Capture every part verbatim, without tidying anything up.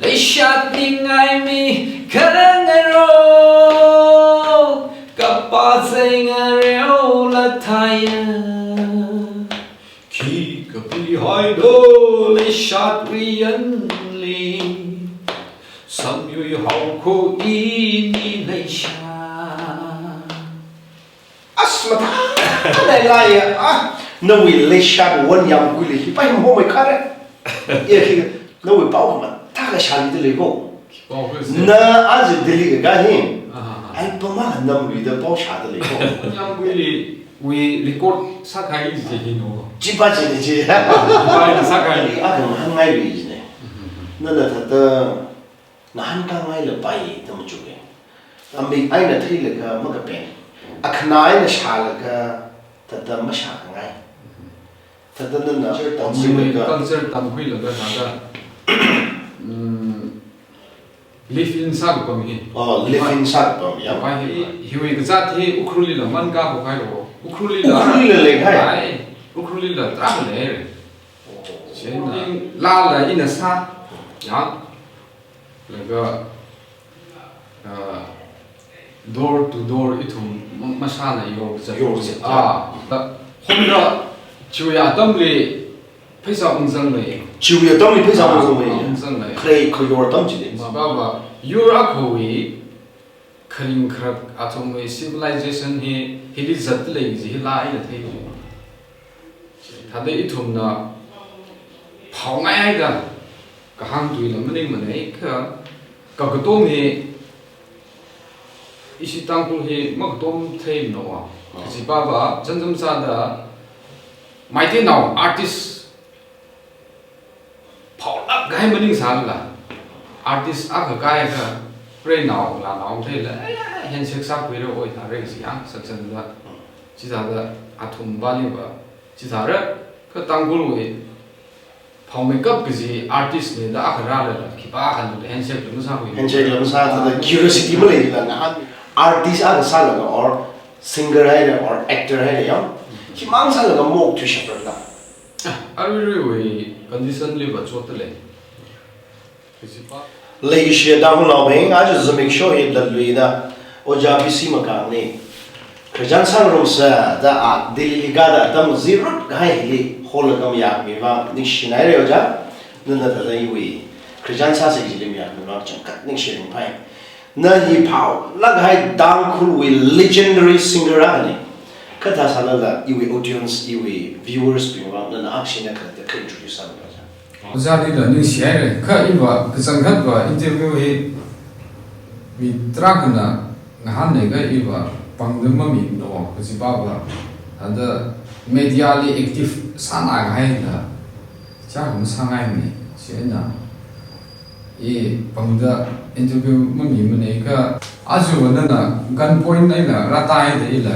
Leishatningai mi kharang aro, kapazai ngareo lathaya. Khi kapui haida leishat riyanli, samyui haokho ini leisha. As mathā leilai ya, ah, nawui leishat won yamkuili hi pai mo mai khare. Ya khi nawui pao mathā kashāli dalei ko. Pao khuisi. Na aja Delhi kaka hi. Ah, ah, ah. Ai pama namluida pao shā dalei ko. Yamkuiliwui record sākahai ji hi no. Chipa ji ni ji. Chipa ji sākahai. Ah, khamahānngailu jine. Nana thāda ngahānkāngaila pai da machuke. Amik eina theilaga makapen. Akhana eina shālaga thāda mashākhangai. Thāda nana culture tamkhuilaga. Culture tamkhuilaga thāda, mm, live in sākapam hi. Oh, live in sākapam, ya. Pai hi, hiwui kazāt hi Ukhrulli la man ka ko khai ro. Ukhrulli la. Ukhrulli la leikahai. Ai, Ukhrulli la tarākha lei. Oh. Chieina, la la ina sā. Ya. Laga, ah, door to door ithum ma-, mashāna yorkazat. Yorkazat, ah, ya. Da, hom da, chiwui atamli pheisā ungzanglei. Chiwui atamli pheisā, ah, ungzanglei. Ungzanglei. Khalei khayor atam chili. Ba, ba, ba. Yur akhawui kharing kharak athumwui civilization hi, hili zatlei ji hi la ina thei. Thāda ithumna phaongai haida kahāng tui la maningmanei kha, kakatom hi ishi Tangkhul hi makatom thei no wa. Kajipa va, chānjam sāda, Meiteinao artist phaolāk kahai maningsālala, artist akha kaikha, preinao, lanao theila, ai, ai, handshake sākhuira oi thāra si yang, saksan da, chithāda, athum vali va, chithāra, kha Tangkhulwui phaomeikap kaji artist leida akha rālala, khipākha handshake la masākhui. Handshake la masā, thāda curiosity maleila, ngahān artist akha sālala, or singer haira, or actor haira yang, khimang sālala maokthuishapra la. Ah, aruiruiwui condition li va chotlei. Leishiya Tangkhulnaobing, aja zimiksho hi latluida, Ojā P C Makangli khararchan sāngarumsa da, a, Delhili kāda atam zirut kahai hili hall atam mayākhami vang ningshinaira Ojā, nana thāda iwui khararchan sāsa chili mayākhami vang changkhat ningshi ringphai. Na hi phaolāk kahai Tangkhulwui legendary singer akhana. Kathā sālala iwui audience, iwui viewers bing vang nana akshina kathāda introduce sālu Ojā. Ojāli la ningshihaira, kha iva kachangkhat va interview hi mi tarākhana ngahānlei kha iva pāngda mamino, kajipa va, thāda media li active sānā kahaila, chā masāngaimana, chieina i pāngda interview mamimanei kha, aja va nana gun point eina rātāhaida ila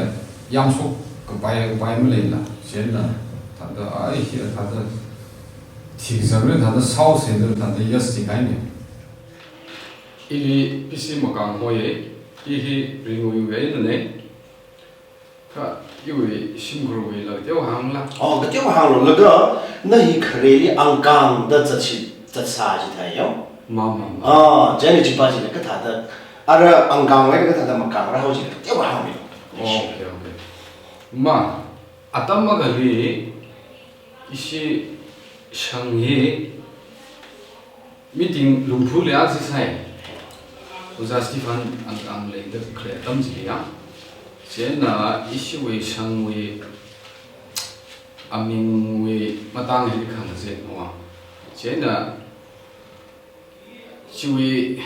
yamshok kapai, kapai maleila, chieina thāda, ai, hi thāda, thikazang ri thāda saose da thāda yes chikahaina. Ili P C Makang hoi, i hi Ringuiwui einanei. Kha iwui shimkhurwui la kateo hāngla. Oh, kateo hānglo, laga na hi khareli angkang da zatshi, zatsā chithai yao. Ma, ma, ma. Ah, chieina chipa chili kathāda, ara angkangwui kathāda makang rāhao chi kateo hāngmi. Oh, okay, okay. Ma, atam akhali ishi shang hi meeting Lungphuli aksisai. Ojā Stephen ang, ang leida khalei atam chili ya. Chieina ishiwui shangwui amingwui matang hili khangazekna. Chieina chiwui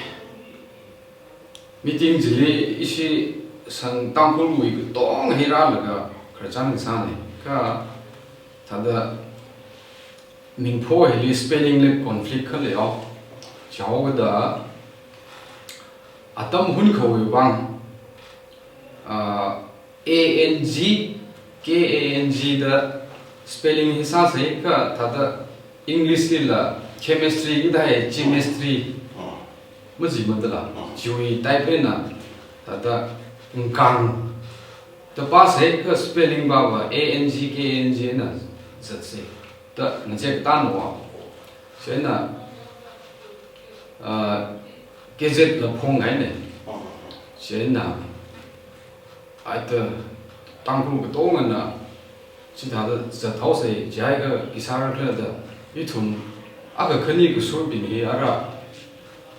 meeting chili ishi shang Tangkhulwui katonga hi rālaga khararchan sānei. Kha thāda mingpho hili spelling li conflict khalei o. Chaokada atam hunkhawui vang, ah, A N G, K A N G da spelling hi sāsei kha thāda English lila chemistry kida hai chemistry. Ah. Majimatala. Ah. Chiwui type eina thāda ngkang da pāsei kha spelling va va A N G K A N G eina zatsei da ngazek tāno. Chieina uh, gazette la phonghaina. Chieina, aita Tangkhul katongana chithāda zathaosei, jiakha khisāra khala da, ithum akha khani kasurbing hi ara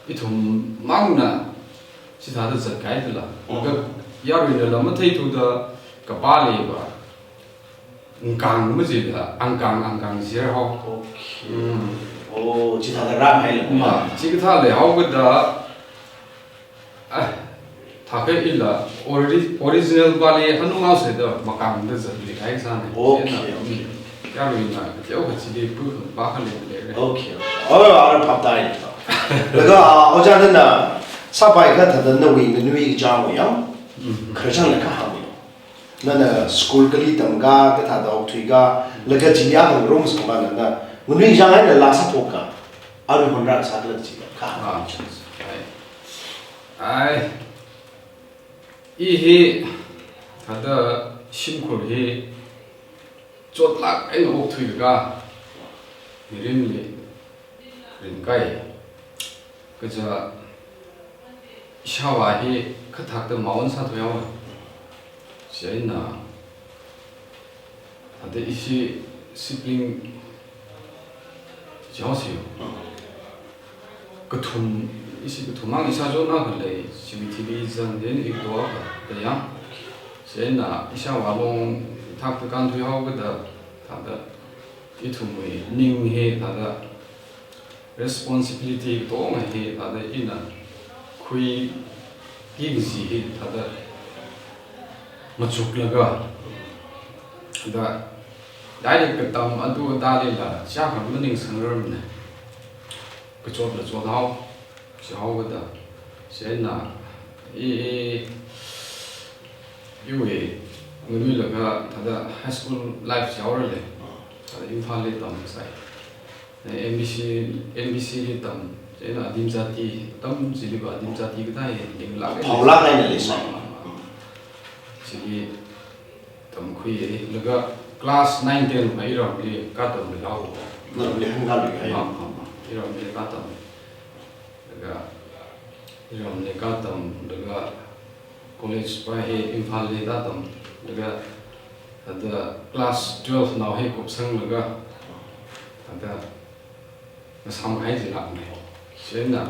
ithum mangna chithāda zatkahai dala. Laga yaruina la matheithuda kapā leiva, ngkang majila, angkang, angkang jihao. Okay. Mm. Oh, chithāda rāngaila. Ma, chikathā leihaokida, ah, thākha ila ori-, original pāli hanungao sāda makāngda zatli kahai sāna. Okay, chieina, okay. Mm, yaruina, kateokha chili pu pākha leilei. Okay, okay. Oh, ara phap tāi. Laga, ah, ojā nana sāpai kathāda nawui nganui kachāngwui yang, mm, khararchanla kahāng. Nana school kali tamka, kathāda okthuika, laga chili akha ngarumsangva nana nganui kachāng eina laa sāthoka, arui hon rāsā khala chila kahāng. Ah, ai. Ai. I hi, thāda shimkhur hi, chotlāk eina okthuika, mirinli ringkai. Kaja ishāvā hi kathāda maon sāthuihaowa. Chieina, thāda ishi sibling jihaosi. Kathum, ishi kathum mang ishāzon akha lei, Chiwui thili zangda ikato akha da yang. Chieina ishāvā long thāda kānthuihaokida, thāda ithumwui ning hi thāda responsibility katonga hi thāda ina khuiki kaji hi thāda machuklaga, thāda direct katam atu atalila chiyākha maningsangrarmana. Kachotla chothao, chihaokida. Chieina, i, i, iwui nganuilakha thāda high school life chihaorale. Thāda Imphalli tamsai. M B C, M B C li tam, chieina Adim Jati, atam chiliva Adim Jati kathā hi linglāk eina, phaolāk eina leisai. Chili tamkhuiya, laga class nine ten va iramli katamlui haowa. Naramli hāngkāluihai. Ma, ma, ma. Iramli katam. Laga iramli katam, laga college pā hi Imphalli katam, laga thāda class twelve nao hi kupsanglaga, thāda ngasāmkahai jilākna. Chieina,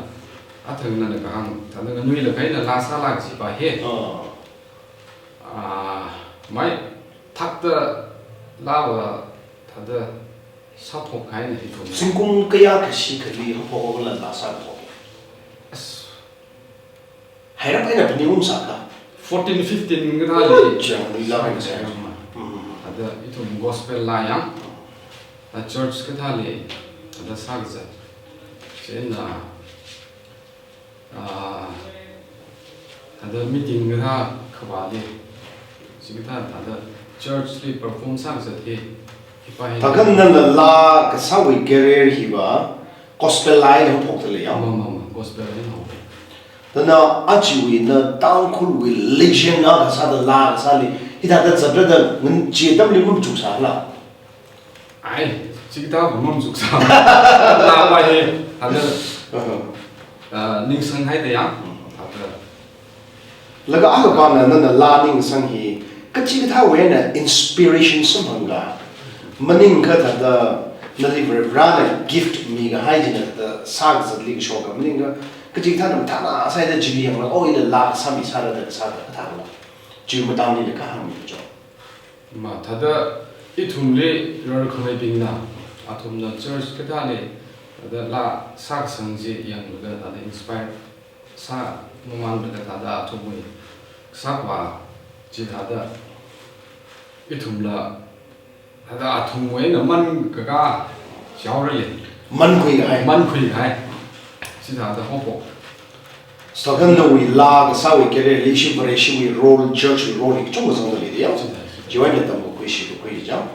athang nana kahāng, thāda nganuilakha eina laa sālāk jiva hi. Ah. Ah, mai thāda laava thāda sāthokhaina ithum. Zingkum kayākha shikhali haophokla laa sāthok. As. Hairap eina phaningung sāka. Fourteen, fifteen kathāli. Oh, chang, luilāk eina sā. Mm. Thāda ithum gospel laa yang. Thāda church kathāli, thāda sākazat. Chieina, ah, thāda meeting kathā khavāli, chikathā thāda church li perform sākazat hi, hi pā hi. Thākha nana laa kasāwui career hiva gospel laa eina haophokta lei ya? Ma, ma, ma, gospel eina haophok. Thāda ajawui na Tangkhulwui legend akha sāda laa kasāli, hithāda zatrada ngan chi atamli machuk sāla. Ai, chikathā va machuk sā. Laa pā hi, thāda, uh-huh, uh, ningsanghaida yang, thāda. Laga akha pāna nana laa ningsang hi, kachikathāwui eina inspiration samphanga. Maningakha thāda, nali Varivarāna gift mikahai china thāda sākazatli kashoka. Maningakha, kachikathāna mathāna sāhaida chili yanglaga, oh, ila laa sāmi sāra da sāda kathāla. Chi matangli kahāngmi cho. Ma, thāda ithumli rarkhameibingna, athumna church kathāli, thāda laa sākasang chi yanglaga, thāda inspire sāmamanlaga, thāda athumwui sākhavā chi thāda ithumla, thāda athumwui eina mankakā chihaorale. Mankhuikahai. Mankhuikahai. Chithāda haophok. Sākha nawui laa kasāwui career li ishi Vareshiwui role, church wui role hi kachungkha zangda leida ya. Chithā, chithā. Chiwui eina tamkakhui shikakhui chang.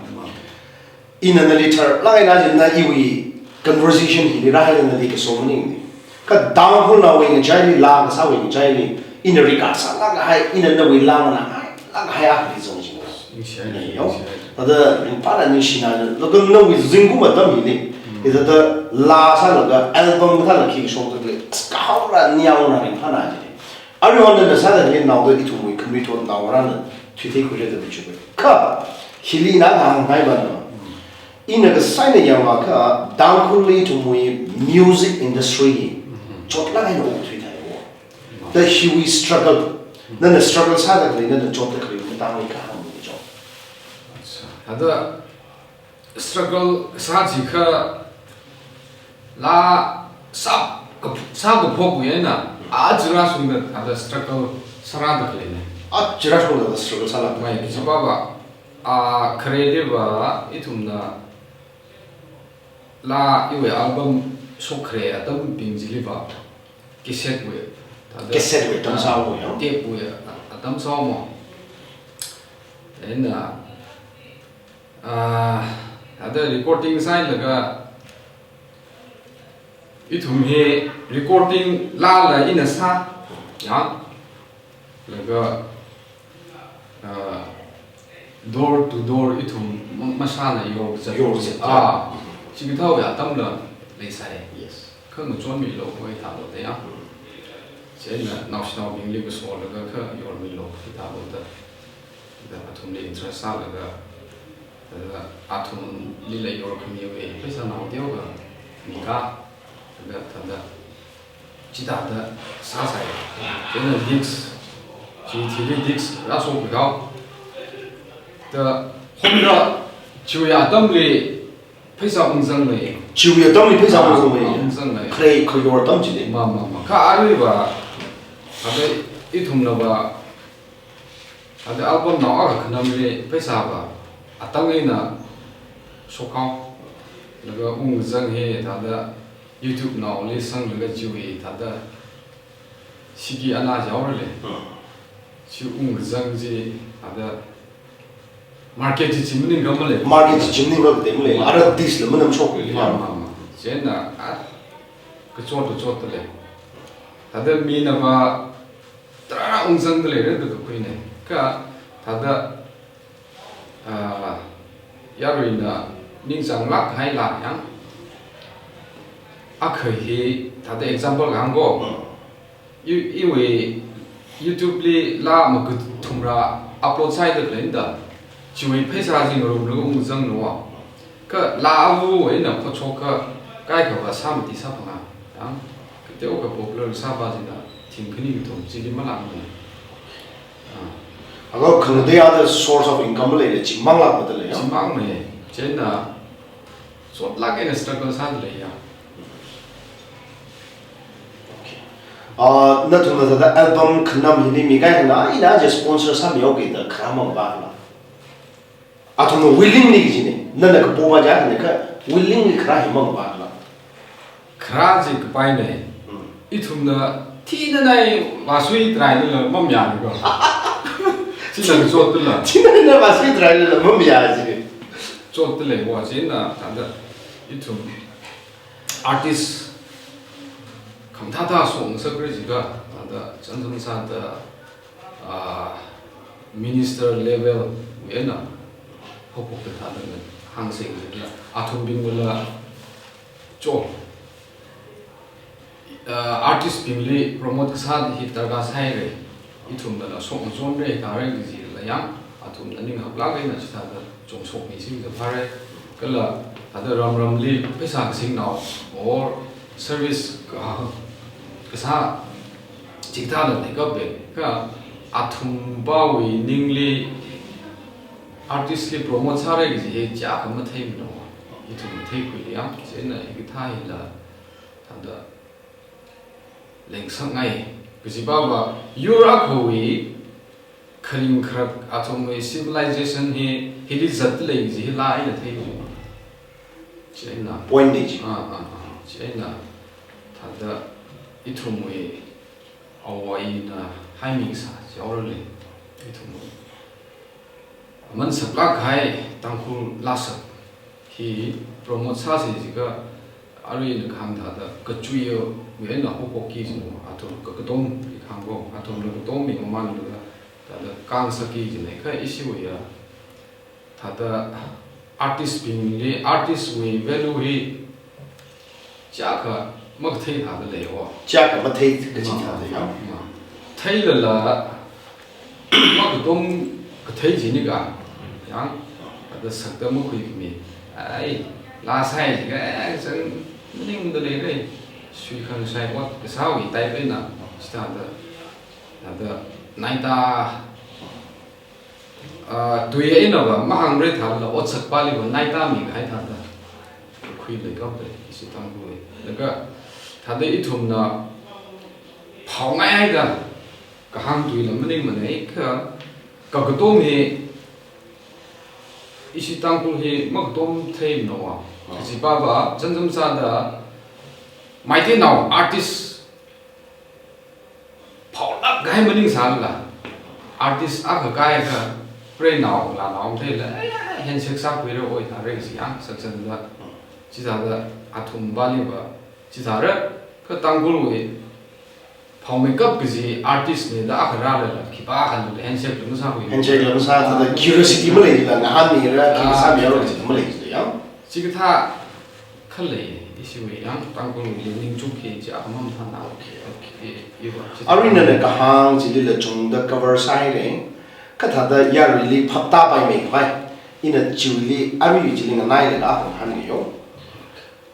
Ina nali tharlāk eina china iwui conversation hili rāhaida nali kaso maningmana. Kha Tangkhulnaowui ngachaili, laa kasāwui ngachaili, ina regard sālāk kahai, ina nawui laa nganāngailāk kahai akhali zangching. Ningshihai, ningshihai. Thāda ringphāda ningshina, laga nawui zingkum atam hili. Mm. Hithāda laa sālaga album kathāla khi shokda khalei, kahaora niyaona ringphāna ji. Aruihon nana sāda khalei naoda ithumwui khanuithot naongarāna thuitheikhuira da bichuka. Kha, hili ina ngahānngaiva na. Ina kasā eina yangakha, Tangkhulli ithumwui music industry hi chotlāk eina okathui thāi. Da hiwui struggle. Nana struggle sāda khalei, nana chotda khalei, matangli kahāng ni cho. Acha. Hithāda struggle sā jiakha laa sā ka, sā kaphok eina, a chira shungda hithāda struggle sārāda khaleina. A chira shungda struggle sāla. Mai, kajipava, a, khareliva, ithumna laa iwui album shokkhare atambing chiliva, cassette wui, hithāda, cassette wui atam sāhaowa ya? Tape wui a, atam sāhaowa. Eina, ah, hithāda recording sālaga, ithum hi recording laala ina sā, ya. Laga, ah, door to door ithum ma-, mashāna yorkazat. Yorkazat. Ah, chikathāwui atamla leisai. Yes. Kha ngachonmilu khavai thālu da ya. Chieina naoshinaobingli kasolaga kha yormilu khavai thālu da. Da athumli interest sālaga, da athumlila yorkhamiwui pheisānao teokha mikha, da, da, da. Chithāda sāsai. Chieina disc, chi thili disc rāshok pihao. Da honda chiwui atamli pheisā ungzanglei. Chiwui atamli pheisā ungzanglei. Ah, ungzanglei. Khalei khayor atam chili. Ma, ma, ma. Kha aruiva, hithāda ithumnava, hithāda album nao akha khanamli pheisāva atang eina shokhao. Laga ungzang hi hithāda YouTube naoli sanglaga chiwui hithāda siki ana jaorale. Hmm. Chi ungzang chi hithāda market chi chi maningkha malei. Market chi chi maningkha katei malei. Ara disc la manamshokle. Ma, ma, ma. Chieina, ah, kachot kachotdalei. Hithāda minava tarā ungzangda leira da kakhuina. Kha hithāda, ah, yaruina ningchānglāk kahai laa yang. Akha hi hithāda example kahāng ko. I, iwui YouTube li laa makathumra upload sāhaida khaleina. Chiwui pheisā chi ngarumlaga ungzangna wa. Kha laa avu eina khochok kha kaikhava sāmati sāphanga. Yang, kateokha popular sāva china thing khani kathum chili malākmana. Ah. Agar khangatei other source of income leila chi manglākmada lei ya? Chi mangmei. Chieina, chotlāk eina struggle sāda lei ya. Okay. Ah, nathumna hithāda album khanam hili mi kaikhana, ina je sponsor sāmihaoki da kharā mangavāla. Athumna willingly kajina, nana kapova jiakha, kha willingly kharā hi mangavāla. Kharā chi kapaina. Hmm. Ithumna thina nai vāsui try lala mamayāna ko. China chotlala. Thina nai vāsui try lala mamayā chi. Chotdalei wa chieina hithāda ithum artist khamathā thā shokngasakra jiakha, hithāda chānjam sāda, ah, minister level wui eina haophokta thāda hāngsei jiakha, athumbingla cho, ah, artist bingli promote kasā hi darkar sāhaira. Ithumnala shokngachonra, tharai kajila yang, athumna ninghaplāk eina chithāda chungshokmi singda phāra. Kala hithāda ramramli pheisā kasingnao or service ka, kasā chikathāla leikapai. Kha athumpawui ningli artist li promote sāra kaji hi chiyākha matheimana. Ithum matheikhuili yang, chieina hikathā hila hithāda lengsakngai. Kajipava yur akhawui kharing kharak athumwui civilization hi hili zatdalei kaji hi laa eina thei. Chieina. Point ni chi. Ah, ah, ah. Chieina hithāda ithumwui āwo āyina haimi kasā jaorale. Ithumwui aman saklāk kahai Tangkhul laa sā hi promote sāsa jiakha, aruina kahāng thāda kachuiya mi eina haophokki jina, athum kakatomli kahāng ko, athumla katommi mamānlaga thāda khangasakki jina, kha ishiwui ya thāda artist bingli, artist wui value hi Chiyākha makathei thāda leiya. Chiyākha mathei kaji thāda ya. Ma. Theilala makatom kathei jini ka. Yang, ada sakta makhuikhami. Ai, laa sāi jiakha, ai, zang maningda leira. Suikhangasai ot kasāwui type eina. Chithāda, ada naita, ah, tui einava mahāngra thālala otsakpāliva naita mikahai thāda khuileikapta, ishi Tangkhulwui. Laga thāda ithumna phaongai haida kahāng tuila maningmana, kha kakatom hi ishi Tangkhul hi makatom theimana. Ah. Kajipava, chānjam sāda, Meiteinao artist phaolāk kahai maningsālala, artist akha kaikha, preinao, lanao matheila, ai, handshake sākhuira oi, thāra ishi yang sakchanda. Chithāda athumpāliva, chithāra, kha Tangkhulwui phaomeikap kaji artist nida akha rālala, khipākhala handshake la masākhui. Handshake la masā, thāda curiosity maleila, ngahānmira, khi Ah, sāmira, chithāda. Kaji maleila, ya. Chikathā khalei, ishiwui yang Tangkhulwui ningchuk hi chi akhamam thāna. Okay, okay. I, iva, chi Arui nana kahāng chilila chungda cover sāhaira. Kha thāda yaruili phaptāpaimei khavai, ina chiwuili arui chili nganailaga hāngngaiya.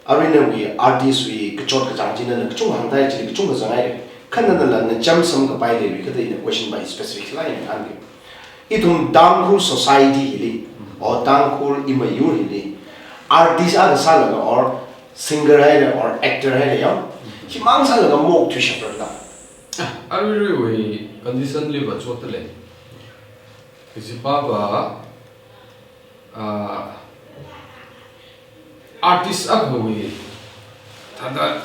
Arui nawui artist wui kachot kachāng chi nana kachungkha hāngda chili kachungkha zanghai. Kha nanala nacham samkapai leilui kathā ina question pai specific la ina hāngngaiya. Ithum Tangkhul society hili, or Tangkhul imayur hili, artist akha sālaga, or singer haira, or actor haira ya, himang sālaga maokthui shapra da. Ah, aruiruiwui condition liva chotda lei. Kajipava, ah, artist akhawui thāda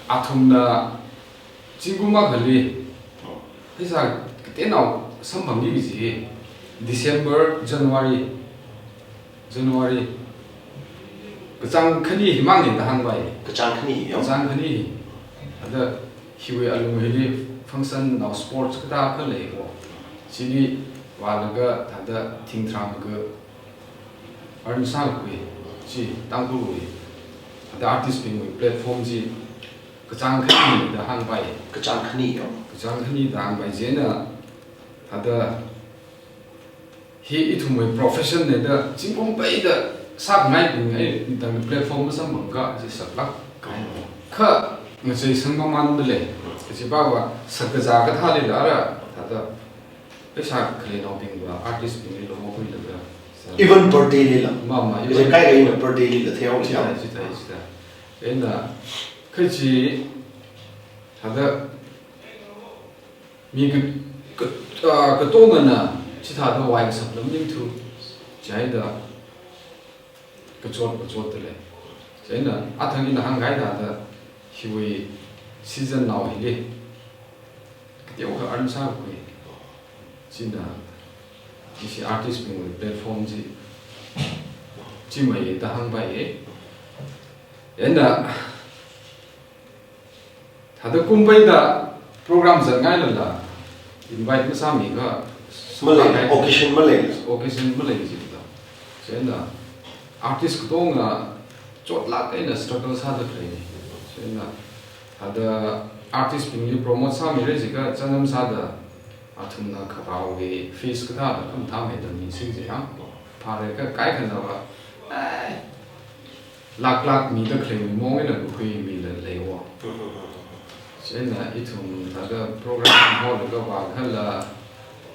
athumna zingkum akhali pheisā kateonao samphangki kaji December, January, January kachāng khani himangna da hāngpai. Kachāng khani ya? Kachāng khani. Ada hiwui alung hili function nao sports kathā khalei ko. Chili vālaga thāda thingtharān ka earn sākhui, chi Tangkhulwui, ada artist bingwui platform chi kachāng khani da hāngpai. Kachāng khani ya? Kachāng khani da hāngpai chieina, ada hi ithumwui profession nida zingkum peida sākhangaibing ai, ithum platform masamphang kaji saklāk kahai. Kha ngachei sangmamanda lei, kajipava sakkazā kathālila ara, ada pheisā khaleinaobingva artist bingli lo makhuilaga. Even birthday lila. Ma, ma, even kaji kaikha ina birthday lila theihaowa. Chithā, chithā, chithā. Eina, kaji, thāda, mi ka, ka, ah, katongana, chithāda vaisap lam ningthu, chieina, kachot, kachotda lei. Chieina, athang ina hāngkahai thāda, hiwui season nao hili kateokha earn sākhui. China, ishi artist bingwui platform chi, chi mei da hāngpai. Eina, thāda kum peida program zatngailala, invite masāmi ka, malei, occasion malei. Occasion malei jida. Chieina, artist katonga chotlāk eina struggle sāda khalei. Chieina, ada artist bingli promote sāmira jiakha chānjam sāda, athumna kharāwui fees kathāla khamathā meida mi singjiya. Phāra kaikhanava, ai, lāklāk mida khalei mong eina kakhui mila leiya. Chieina ithum thāda program hall ka vākhala,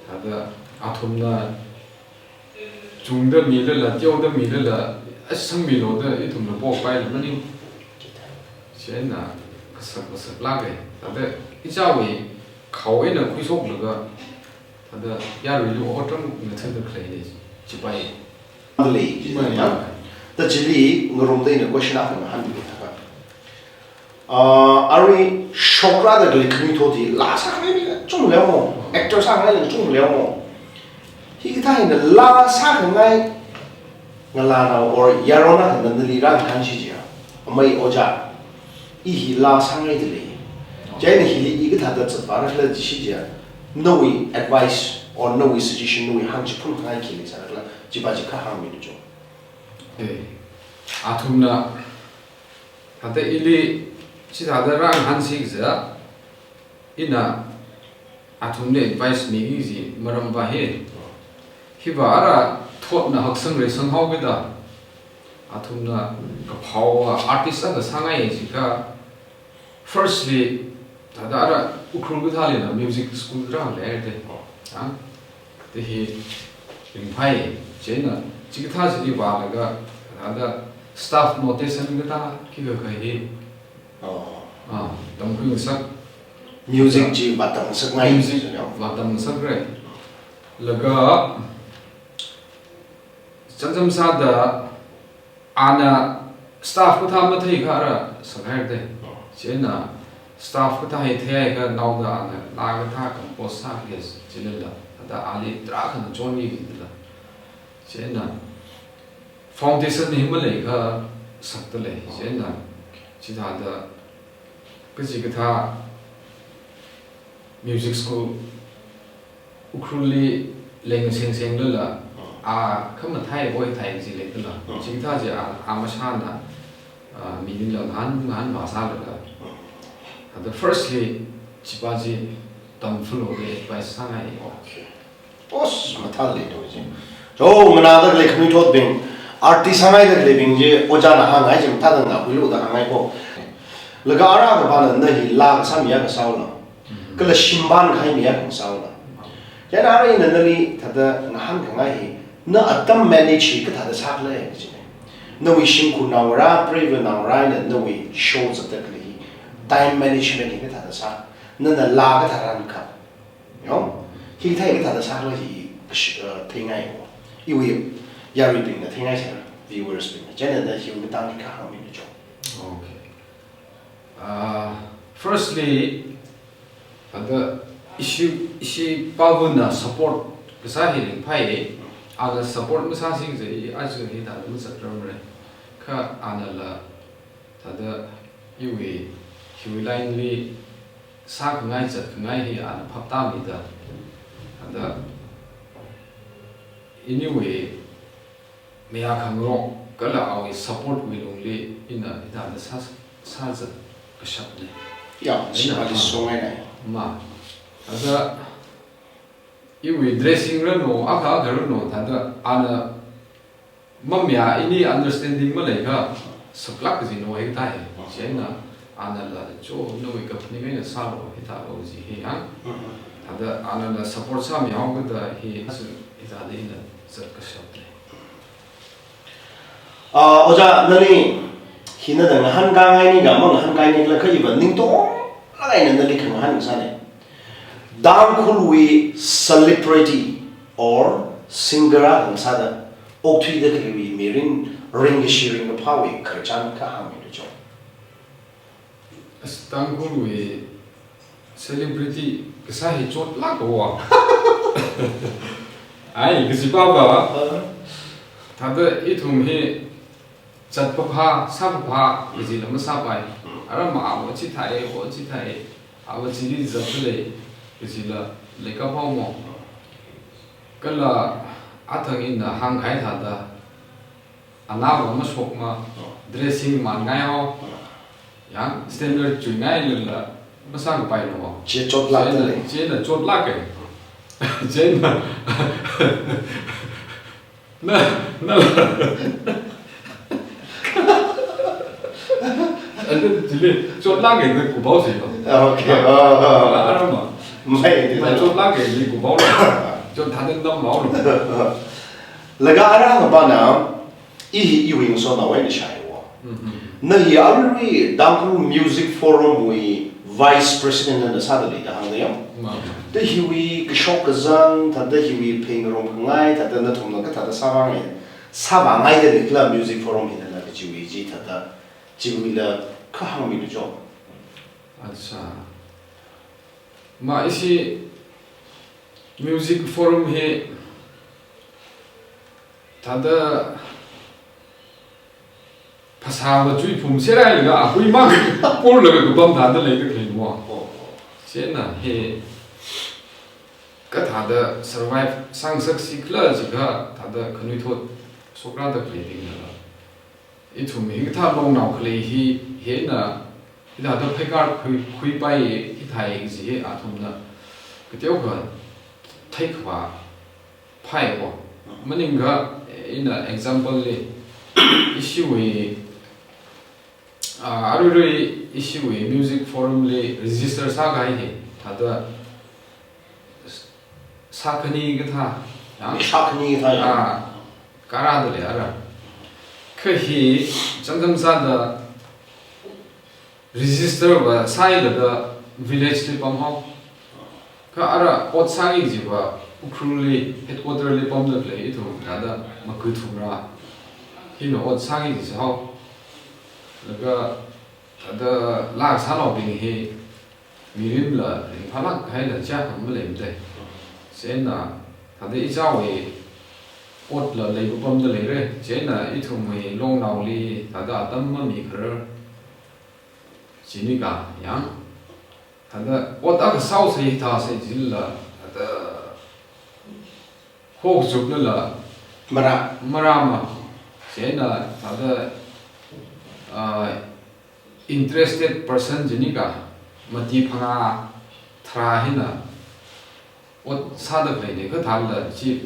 thāda athumna chungda milala, teoda milala, asangmilu da ithumna pokpaila maning. Chieina kasak kasaklāka. Thāda ichāwui khao eina khuishoklaga, thāda yaruili otram ngathāda khalei chipai. Lei, mai, ya. Thāda chili ngarumda ina question akha ngahānmi thākha. Ah, arui shokrada khalei khanuithot hi laa sākhangai mi kachungkha leiya mo, actor sākhangai kachungkha leiya mo. Hikathā hina laa sākhangai ngalānao or yaron akhana nali rāngahānsi jiakha, amei ojā, i hi laa sāngaida lei. Chieina hili i kathāda zatpara khala jisi jiakha, nawui advice or nawui suggestion, nawui hāngchithei khangai khi leisāra khala, chipa chi kha hāngmilu cho. Eh, athumna Thāda ili, chithāda rāngahānsi kaja, ina athumli advice miki kaji maramva hi. Hiva ara thotna haksang reisang haokida, athumna kaphao artist akha sāngai jiakha, firstly, thāda ara Ukhrul kathālila music school rāleida. Ha? Te hi ringphai, chieina, chikathā chili vālaga, thāda staff notation kathā, khikha kha hi. Oh. Ah, tamkhuingasak. Music chi vātamngasakngai. Music vātamngasakra. Laga, chānjam sāda, ana staff kathā matheikha ara sāngaida. Oh. Chieina staff kathā hi theihaiakha naoda ana laa kathā compose sāki chilala, thāda ali tarākhana chonki dala. Chieina foundation hi maleiakha sakta lei. Oh. Chieina chithāda kachikathā music school Ukhrulli leingasengsenglala, ah, a khamathei oithei kaji leidala. Ah. Chikathā chi a, a mashāna, ah, miningla ngahān, ngahānvā sālaga. Ah. Thāda firstly, chipa chi tamfalo da advice sāngai. Okay. Os, mathālei do chi. Jo, nganāda khalei khanuithotbing, artist sāngaida khaleibing chi, ojāna hāngngai chi mathāda ngakhuilu da hāngngai ko. Laga ara kaphāna na hi laa kasā mi akha sāhaolu. Kala shimpan kahai mi akha sāhaolu. Chieina ara ina nali thāda ngahānkhangai hi, na atam manage hi kathāda sākhala kajina. Nawui shimkhur naongarā, preiva naongarā eina nawui show zatda khalei hi, time management hi kathāda sā. Nana laa kathāda rānkha. Yo? Hikathā hi kathāda sākhala hi kash-, uh, theingai ko. Iwui yaruibingna theingai sāra, viewers bingna. Chieina na hiwui matang hi kahāngmilu jo. Okay. Ah, firstly, thāda ishi, ishi pāvana support kasā hi ringphai, ana support masāsi kaja i aja hithāda mazatramra. Kha anala thāda iwui, hiwui line li sākhangai zatkhangai hi ana phaptāmida. Thāda iniwui mayā khangarok kala awui support wui lungli ina hithāda sā, sāzat kashapna. Ya, ina chi ali ha. Songai nai. Ma. Thāda iwui dressing ranu, akha akha ranu, thāda ana mamayā ini understanding maleiakha saklāk kajina hikathā hi. Chieina anala jo nawui kaphaning eina sālu hithālu ji hi ya. Thāda anala support sāmihaokida hi aja hithāda ina zat kashapna. Ah, ojā, nali hina da ngahānkāngai ni ga mangahānkāngai ni kala kha iva ningtonglāk eina nali khangahān sāna. Tangkhulwui celebrity or singer akha sāda okthuida khaleiwui mirin ringkashi ringkaphāwui khararchan kahāngmilu jo. As Tangkhulwui celebrity kasā hi chotlāka va. Ai, kazipava. Thāda ithum hi zatpapha, sāpapha, kajila masāpai. Ara ma ava chithāi, ava chithāi, ava chili zatlei, kajila leikaphā mo. Kala athang ina hāngkahai thāda, anava mashokma, dressing manngai hao. Ya, standard chuingailala masākapai no. Chi chotlāka lei. Chieina chotlāka. Chieina. Na, na. Ande chili chotlāka na kuphaosi no. Okay. Ah, ah, ah. Arama. Mai, mai chotlāka na kuphaolo. Chot thāda namhaolo. Laga ara kapāna, i hi iwui ngasotnaowui eina shāhaiwo. Mhm. Na hi arui Tangkhul Music Forum wui Vice President na sāda leida hāngda yam. Ma. Thāda hiwui kashok kazang, thāda hiwui pheng ngarumkhangai, thāda nathumna kathāda sāvāngai, sāvāngaida leikhala Music Forum hi nana kachiwui chi thāda, chiwuila kha hāngmilu jo. Acha. Ma ishi Music Forum hi thāda phasāva chuiphum serhailaga, akui mang porlaga kapam thāda leida khalei mo. Oh, oh. Chieina hi kathāda survive sāngasaksi khala jiakha thāda khanuithot shokrāda khaleibingnala. Ithum hikathā longnao khalei hi, hina, hithāda pheikar khui, khuipai, hithāi kaji hi athumna kateokha theikhavā phāi ko. Maningakha, ina example li, ishiwui, ah, aruirui ishiwui music forum li register sākahai hi, thāda sākhani kathā, ya? Sākhani kathā, ya. Ah, kharā da lei ara. Kha hi, chānjam sāda register va sāhailaga village li pamhao. Kha ara ot sāki kajiva Ukhrul li headquarter li pamda khalei ithum thāda maku thumrā hina ot sāki kaji sāhao. Laga thāda laa sānaobing hi mirinla ringphālāk kahaila chiakha maleimada. Chieina thāda ichāwui otla leipapamda leira. Chieina ithumwui longnaoli thāda atam mamikharar jinika yang. Thāda ot akha sāhaosa hithāsa jilala, thāda hochuplala marā, marāma. Chieina thāda, ah, interested person jinika, mati phangā tharā hina ot sāda khaleina, kha thālala chi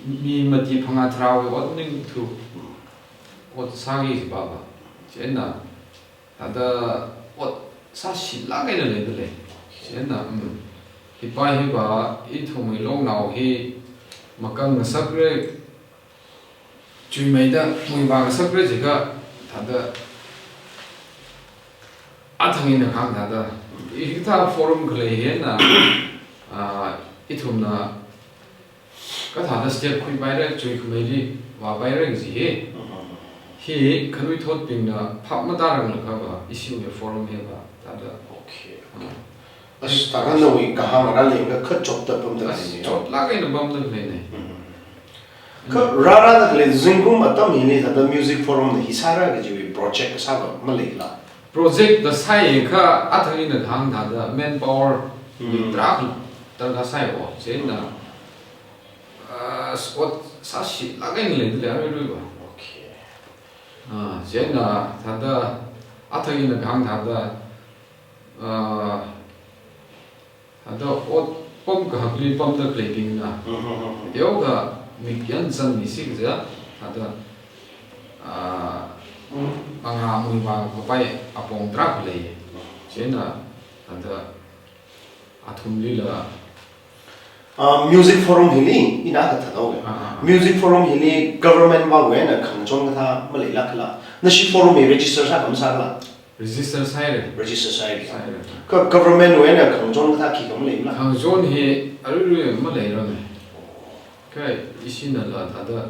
mi mati phangā tharāwui ot maningthu ot sāki kajiva va. Chieina thāda ot sāshilāk eina leida lei. Chieina, mm, hipa hiva ithumwui longnao hi makang ngasakra, chuimeida muivā ngasakra jiakha thāda athang ina kahāng thāda. Hikathā forum khalei hina, ah, ithumna kathāda step khuipaira, chuikhameili vāpaira kaji hi. Hi khanuithotbingna phap matāranglakha va, ishiwui forum hiva thāda. Okay, okay. Ah. As, thākha nawui kahāng rāli nga kachotda pamda, as, khaleina ya? Chotlāk eina pamda khaleina. Mm. Kha rārāda khalei zingkum atam hili thāda music forum na hi sāra kajiwui project kasā va maleila? Project da sāi kha athang ina kahāng thāda manpower, mm, tarākha darkar sāi o. Chieina, ah, ot sāshilāk eina leida lei aruiruiva. Okay. Ah, chieina thāda athang ina kahāng thāda, ah, thāda ot pam kahakli pamda khaleibingna. Mm-hmm. Teokha mik yan zangmisi kaja, thāda, ah, mangā muivā kapai apong tarākha lei. Chieina thāda athumlila. Ah, music forum hili, ina kathāda o. Ah, ah, ah. Music forum hili government vāwui eina khangachon kathā maleilākla? Nashi forum hi register sā kam sāla? Register sāhaira. Register sāhaira. Sāhaira. Kha government wui eina khangachon kathā khikha maleila? Khangachon hi aruirui maleirana. Kha ishinala thāda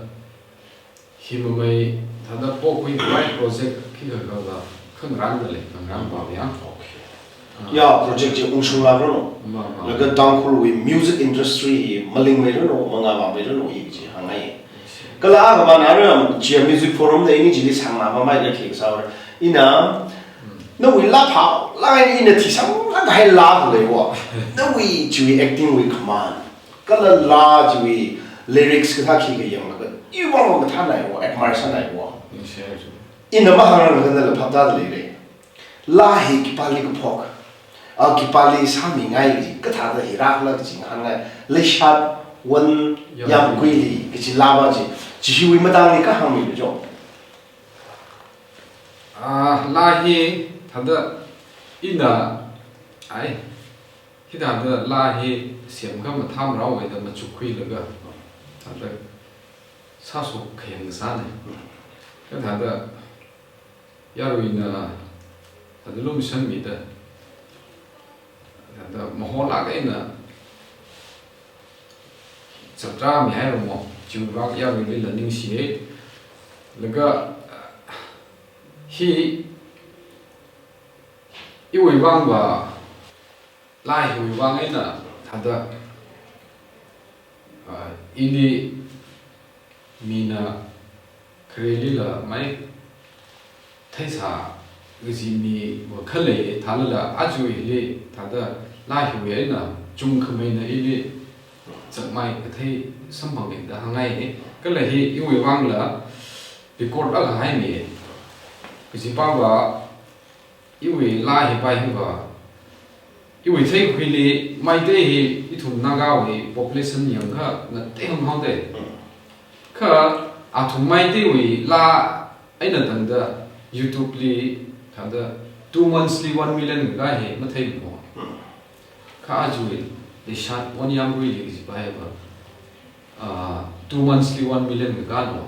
hi mamei thāda pokhuikhavai project khikha kala khangarānda lei, khangarān pao ya. Okay. Ah. Ya, project chi ungshunglākranu. Ma, ma. Laga Tangkhulwui music industry hi malingmeiranu, mangāvāmeiranu hi chi hāngngai. Kala akha va nara chia music forum da ini chili sāngna mamai da khi sāra. Ina, mm, nawui laa phālāk eina ina thisang kahai laa leiwa. Nawui chiwui acting wui khaman. Kala laa chiwui lyrics kathā khikha yanglaga iwui vang mathānaiwa, admire sānaiwa. Yes, sir. Ina mahāngrang khanala phaptāda leira. Laa hi khipāli kaphok, a, khipāli sāmingai kaji, kathāda hi rākhala kaji ngahānngai. Leishat Won Yamkui, Yamkuili kaji laa va chi, chi hiwui matangli kha hāngmilu jo. Ah, laa hi thāda ina, ai, hithāda laa hi semkha mathāmara wui da machukkhuilaga, thāda sāshok khayang sāna. Kathāda yaruina thāda lumashanmida, thāda mahonlāk eina chaptra mihairamo, chiwui vang yaruilila ningshiya. Laga, hi iwui vang va, laa hiwui vang eina thāda, ah, ili mina kharelila mai theisā kaji miva khalei thālala aja hili thāda laa hiwui eina chungkhameina ili zakmai kathei samphanga da hāngngai. Kala hi iwui vangla record akha haimi. Kajipava, iwui laa hi pai hiva, iwui theikhuili Meitei hi ithum Nagawui population yangkha ngatei hanghaoda. Kha athum Meiteiwui laa eina tangda YouTube li thāda two months li one million kaka hi matheimana. Kha aja Leishat Wonyamguili kajipa hiva, ah, two months li one million kakana.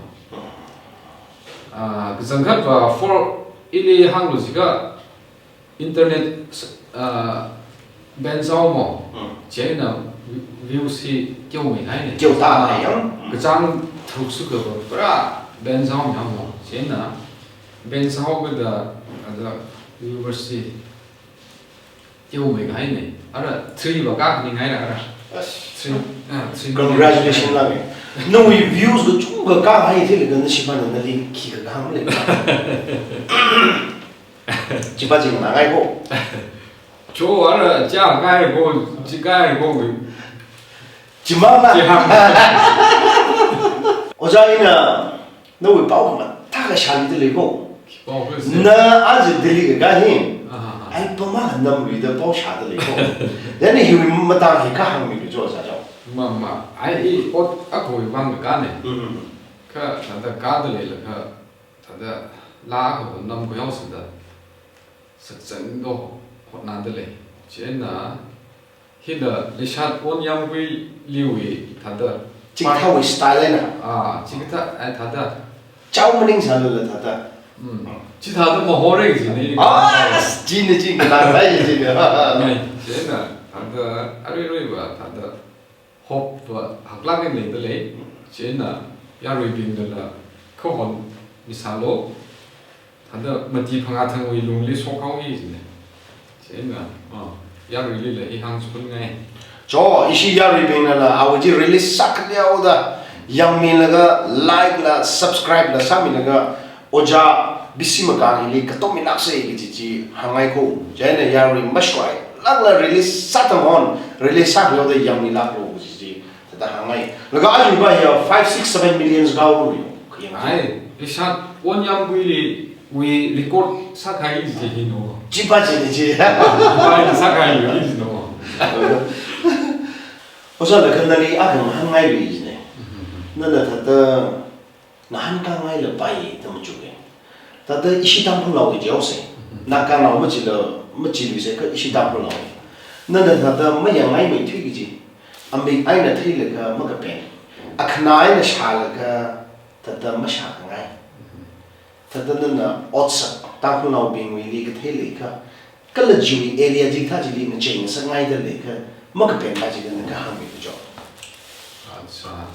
Ah, kachangkhatva for ili hānglu jiakha internet, ah, ban sāhaowa. Chieina views hi teomeikahai ne. Teotā ne, ya. Kachāng tharuk sukava pura ban sāhaowa. Chieina ban sāhaokida, ada viewers hi teomeikahai ne. Ara three va kāngaina ara. As. Three, ah, three. Congratulations lang e. Nawui views kachungkha kāhai thili kha nashi pana nali khi kakā hāngli. Chipa ching mangai ko. Cho ara cha kai ko, chi kai ko. Chimang na. Chi hāng. Oja ina, nawui pao khamathā kashāli dalei ko. Pao khamathā. Na aja Delhi kakā hi. Aha. Ai pama namluida pao shāda lei ko. Then hiwui matang hi kahāngmilu jo sa jo. Ma, ma. Ai i ot akhawui vang kakā ne. Mm. Kha thāda kāda leilakha, thāda laa kha namkhui haosāda. Sakchangda hotnada lei. Chieina hila Leishat Wonyamguiliwui thāda. Chikathāwui style na. Ah, chikathā, ai thāda. Chao maningsālala thāda. Mm. Chithāda mahore jine. Ah, jine, jine, na, ai jine. Ngai, chieina thāda, aruiruiva thāda. Hope va haklāk eina leida lei. Chieina yaruibingnala kahon misālu. Thāda mati phangā thangwui lungli shokhaoki jine. Chieina, ah, yaruilila i hāngchukngai. Cho, ishi yaruibingnala awui chi release sākhaleoda, yangmilaga, like la, subscribe la sāmilaga, Oja B C Makang hili katomilāksa kaji chi hāngngai ko. Chieina yarui mashoilākla release sāthang hon, release sākhaleoda yangmilāklu kaji chi thāda hāngngai. Laga aja pa ya five, six, seven millions gao ru yo. Khayang. Ai, Leishat Wonyamguiliwui record sākahai chi hi no. Chipa chi ni chi. Chipa sākahai chi no. Oja laga nali akha hāngngailu jine. Nana thāda ngahānkāngaila pai da machuke. Thāda ishi Tangkhulnao kaji haosa. Naganao machila, machiluisa kha ishi Tangkhulnao. Nana thāda mayangngaimeithui kaji. Amik eina theilakha makapen. Akhana eina shālakha thāda mashākhangai. Thāda nana otsak Tangkhulnaobingwuili kathei leikha. Kala chiwui area chikathā chili ngachei ngasakngaida leikha, makapen pa chida na kahāngmi kajo. Acha.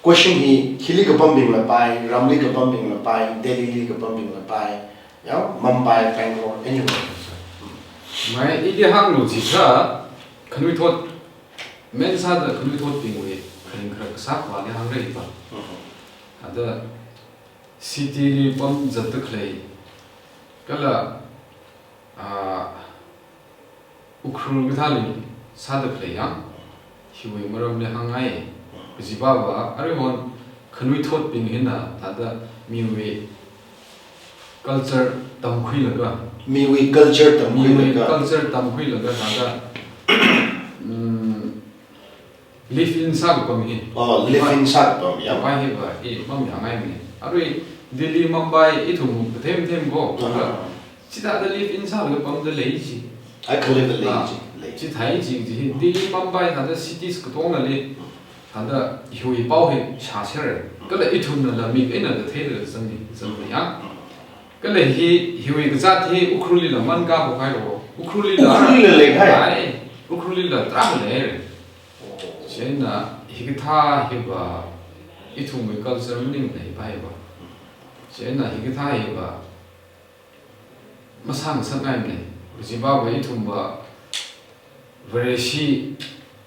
Question hi, hili kapambingla pai, ramli kapambingla pai, Delhili kapambingla pai, ya, Mumbai, Bangalore, anywhere. Mai, ili hānglu jiakha, khanuithot, main sāda khanuithotbingwui, kharing kharak kasā khavāli hāngra pa. Mhm. Ada, city li pamzatda khalei, kala, ah, Ukhrul kathāli sāda khalei yang, hiwui maramli hāngngai, kajipa va, aruihon khanuithotbing hina, thāda miwui culture tamkhuilaga. Miwui culture tamkhuilaga. Miwui culture tamkhuilaga, thāda, mm, live in sākapam hi. Oh, live in sākapam, ya. Pai hiva, i, pamyāngaimana. Arui Delhi, Mumbai, ithum kathem them ko. Aha. Chithāda live in sālaga pamda lei chi. Ai, khalei da lei chi, lei. Chithāi chi, chi hi. Delhi, Mumbai, thāda cities katongali. Thāda hiwui pao hi shāsera. Kala ithumnala mik eina katheila zangni, zangni ya. Kala hi, hiwui kazāt hi Ukhrulli la man ka bo khai ro. Ukhrulli la. Ukhrulli la lei khai. Ai, Ukhrulli la tarākha lei. Chieina hikathā hiva ithumwui culture maningla hipa hiva. Chieina hikathā hiva masāngasakngaimana. Kajipa va ithum va Vareshi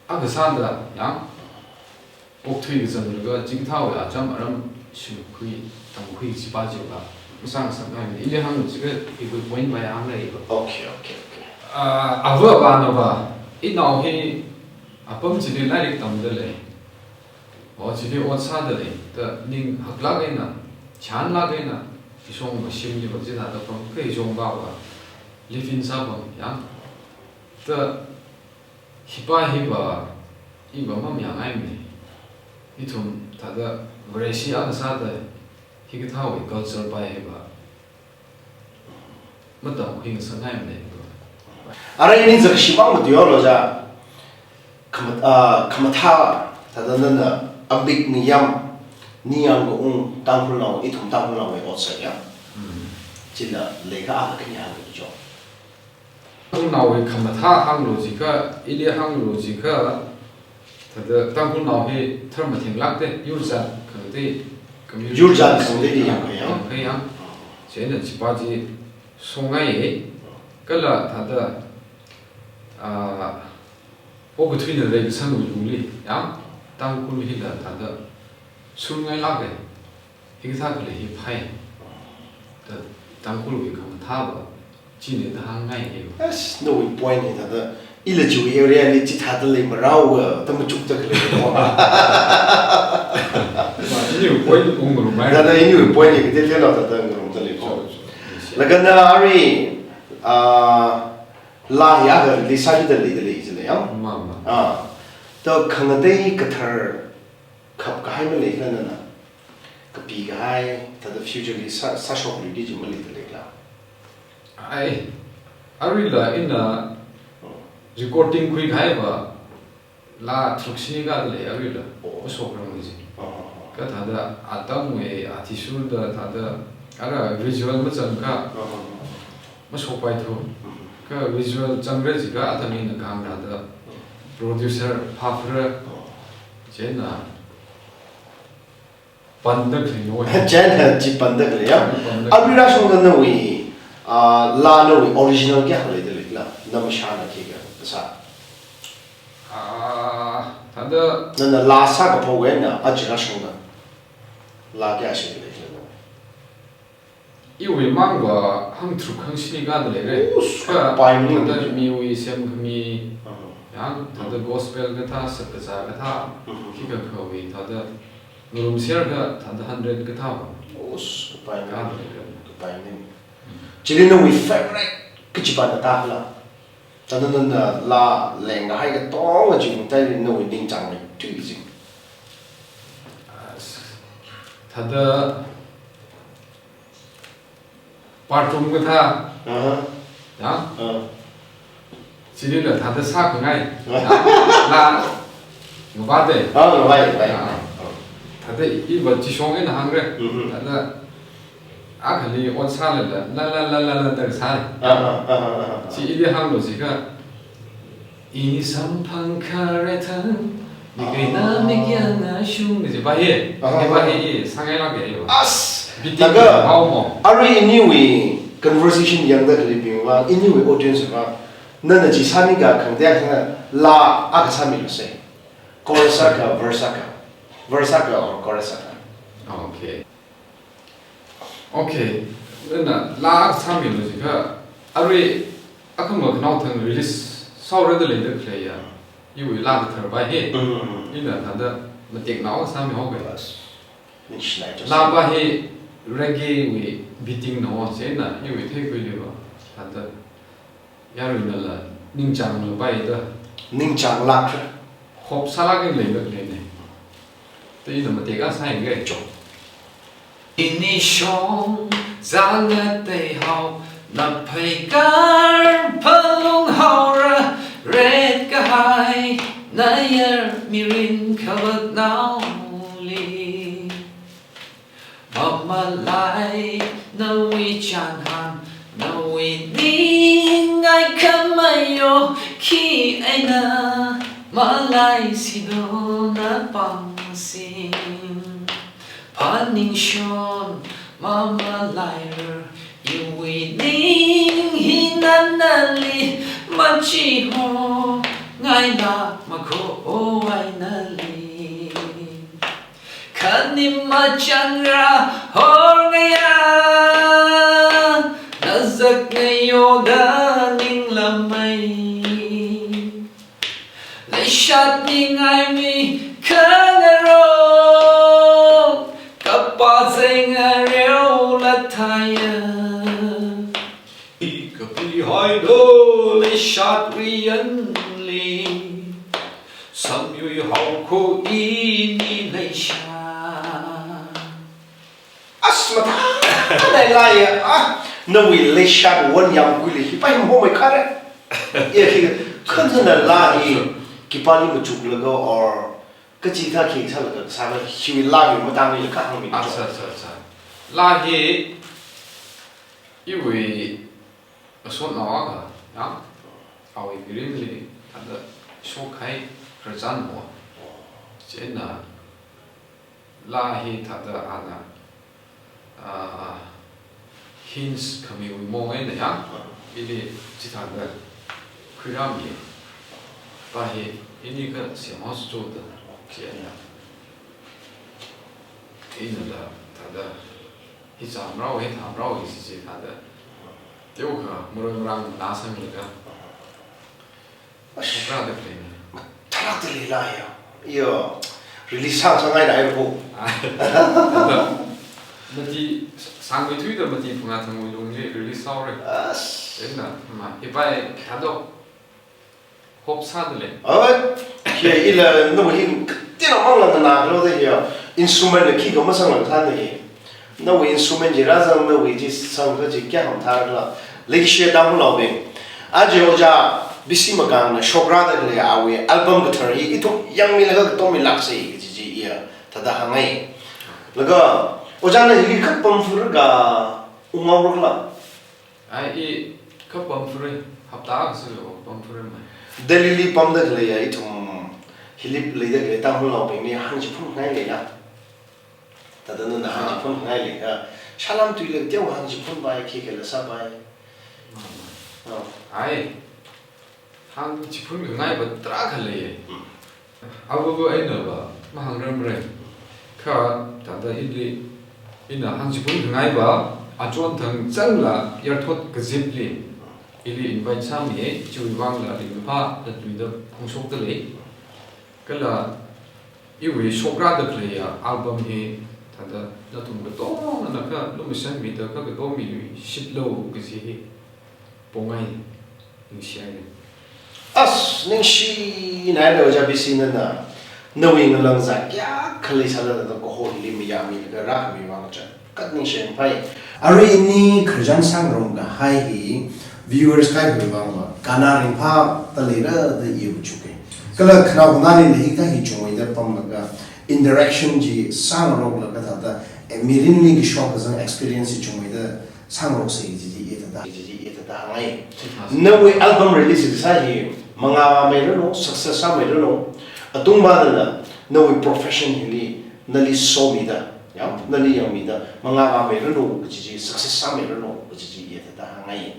akha sāda yang pokthui kazanglaga chikathāwui acham aram shimkhui, tamkhui kajipa chiva masāngasakngaimana. Ili hāng jiakha hiwui point va yang lei va. Okay, okay, okay. Ah, ava avāna va, inao hi apam chili lairik tamda lei. O chili ot sāda lei, da ning haklāk eina, chānlāk eina, Shong mashim hiva chithāda pam, kha shong pava live-in sāpam yang. Ta hipa hiva, hiva mamayāngaimana. Ithum thāda Vareshi akha sāda hikathāwui culture pa hiva matamkhuingasakngaimana. Ara ini zakshimang matuihaolu ja. Khama-, ah, khamathā, thāda nana ambik ngayam, ningyāng kaung, Tangkhulnao, ithum Tangkhulnaowui otsak ya. Mm. Chila leikha akha khani hānglu jo. Tangkhulnaowui khamathā hānglu jiakha, ili hānglu jiakha, thāda Tangkhulnao hi tharmathenglākda, yurzat khangatei, community, yurzat khangateili yangkhui ya. Yangkhui ya. Chieina chipa chi shongai, kala thāda, ah, okathuina leikasangwui lungli, ya, Tangkhul hila thāda shungailāka, hikathā khalei hi phai. Ta Tangkhulwui khamathā va china da hāngngai hi. Yes, nawui point hi thāda, ila chiwui area li chithāda lei marao, ta machukda khalei ko. Ma, iniwui point ungarumai. Thāda iniwui point hi kateoteola thāda ngarumda lei ko. Sure, sure. Yes, yes. Laga na arui, ah, laa hi akha release sāmida leida lei jilei ya. Ma, ma. Ah. Ta khangatei kathar khapkahai maleikhala nana kapikahai, thāda future li sā, sāshokluiki kaji maleida leikhala? Ai, aruila ina, oh, recording khuikahai va laa tharuk shini kada lei aruila. Oh. Mashokrang ji. Oh, oh, oh. Kha thāda atamwui athishurda thāda ara visual machangakha, oh, oh, oh, mashokpaithu. Mm-hmm. Kha visual changra jiakha atam ina kahāng thāda, mm, producer phāphara. Oh. Chieina panda khalei no. Chieina chi panda khalei ya. Panda khalei. Arui rāshungda nawui, ah, laa nawui original kayākha leida leikhala? Na mashana khikha kasā? Ah, thāda. Nana laa sākaphok eina aja rāshungda laa kayākha leikhala nawui? Iwui mang va hangtharuk hangshini kada leira. Us, kha kapai ming. Thāda miwui semkhami, uh-huh, ya, thāda, uh-huh, gospel kathā, sakkazā kathā, uh-huh, khikha khawui thāda ngarumser kha thāda hundred kathā va. Us, kapai ming. Kada leira. Kapai ming. Mm. Chili nawui favorite kachipa na thākhala? Thāda nana laa lengkahai katonga chi mataili nawui ningchāngmeithui chi. As, thāda bathroom kathā. Aha. Ya? Ah. Chilila thāda sākhangai. Ah. Ya? Laa ngavāda. Ah, ngavai, ngavai. Ya. Thāda iva chishong eina hāngra. Mhm. Thāda akhali ot sālala, la, la, la, la, la, da sā. Ah, ah, ah, ah, ah. Chi ili hānglu jiakha, ini samphang kharethang, mik eina, ah, mik yangashung, jipa hi, ah, jipa hi, ah, i sāngailāka iva. As, beating, laga, hao mo. Arui iniwui conversation yangda khaleibing va, iniwui audience va, nana chi sāmi kakhang dia kha laa akha sāmilu se. Chorus akha, verse akha. Verse akha or chorus akha. Okay. Okay, nana laa sāmilu jiakha, arui akhama khanao thang release sāhaora da leida khaleiya, iwui laa kathar pa hi. Mm, mm, mm. Ina thāda mateknao sāmihaoga. Yes. Ningshinai to laa sā. Pa hi reggae wui beating no, chieina iwui theikhuili va thāda yaruinala ningchānglapai da. Ningchānglākra. Hope sālāk eina leilāk leina. Ta ina matek akha sāyangga. Cho. Ini shongza ngateihao, na pheikar phalunghaora, retkahai nayar mirin khavātnaoli. Mamalai nawui chānhān, nawui ningai khamayo, khi eina malai sido na pāngsing. Phaningshon mamalaira, iwui ning hina nali machiho, ngailāk makho o ai nali. Khanim machangra horngaiya, na zakngayoda ninglamei. Leishat ningai mi khangarok, kapā zai ngareola Haya, i kapihaida leishatwui yanli, samyui haokho ini leishat. As, mathāda laiya, ah, nawui leishat won yangkhuili hi pai mo mai khare. Ya, hi, khanthana laa hi, khipāli machuklaga or kachikathā khi sālaga sāra, hiwui laawui matangli kha hāngmi. Acha, acha, acha. Laa hi iwui asotnao akha, ya, awui mirinli thāda shokkahai khararchan mo. Chieina laa hi thāda ana, ah, hints khamiwui maong eina ya, ili chithāda khuirāmi. Pa hi ini kha semhaosa da, chieina inala thāda hi chāmrao, hi thāmrao hi chi chi thāda teokha maroi marāng manā sanglaga shokrāda khaleina. Tharak tali laiya. Yo, release sāsāngaina ai ro. Mati sāngmeithuida mati phangā thangwui lungli release sāhaora. As. Chieina, ma, hi pai kayākha hope sāda lei. Ai, hi ila nawui hi kateonao manglāna nalo da hi. Instrument la khikha masangla thāna hi. Nawui instrument chi rāzang, nawui chi sangkha chi kayākha mathālala. Leishiya Tangkhulnaobing, aja Ojā B C Makangna shokrāda khalei awui album kathar hi ithum yangmilaga katomilāksa kaji chi iya thāda hāngngai. Laga, Ojāna hili kha pamphurga unghaora khala? Ai, i kha pamphura, hapta akha silo pamphura mai. Delhili pamda khaleiya ithum hili leida khalei Tangkhulnaobingli hāngchiphun ngai leila. Thāda nana hāngchiphun ngai leila. Salam tuila teo hāngchiphun pai, khikhala sāpai. Ah. Ai, hāngchiphun khangai va tarākha lei. Hmm. Avuvu eina va mahāngrarmara. Kha thāda ili ina hāngchiphun khangai va achon thang changla yarthot kazipli ili invite sāmi, chiwui vangla ringphāda tuida phongshokda lei. Kala iwui shokrāda khaleiya album hi thāda nathum katongana kha lumashanmida kha katomishitlo kaji hi pongai, ningshihaira. As, ningshinai lo Ojā B C nana, nawui ngalāng zat kayākha leisālala kaho hili mayāmilaga rākhami vang chāngkhat ningshi pai. Arui ini khararchan sāngarumkahai hi viewers kaikhawui vang va kannā ringphāda leira da i vāchukei. Kala khanao khanāli hikathā hi chungmeida pamlaga interaction chi sāngaroklaga thāda, eh, mirinli kashok kazang experience chi chungmeida sāngaroksa kaji chi i thāda, chi chi i thāda hāngngai. Nawui album release kasā hi mangā vāmeiranu, success sāmeiranu, atungvānala nawui profession hili nali somida, ya, nali yangmida mangā vāmeiranu kaji chi, success sāmeiranu kaji chi i thāda hāngngai.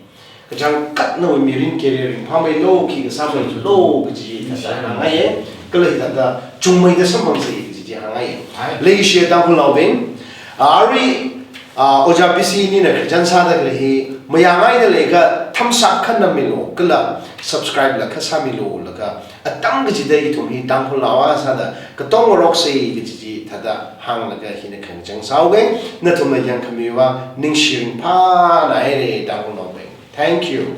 Kachangkhat nawui mirin career ringphāmeilo, khikha sāmeilo kaji chi thāda hāngngai. Kala hithāda chungmeida samphangsa kaji chi hāngngai. Hai. Leishiya Tangkhulnaobing, arui, ah, Ojā B C nina khararchan sāda khalei hi mayāngaida leiakha thumbs up kha nammilo, kala subscribe la kha sāmilo, laga atam kachida ithum hi Tangkhulnao akha sāda katongaroksa kaji chi thāda hānglaga hina khangachang sāhaoga, nathumna yangkhami vang ningshi ringphānai haira Tangkhulnaobing. Thank you.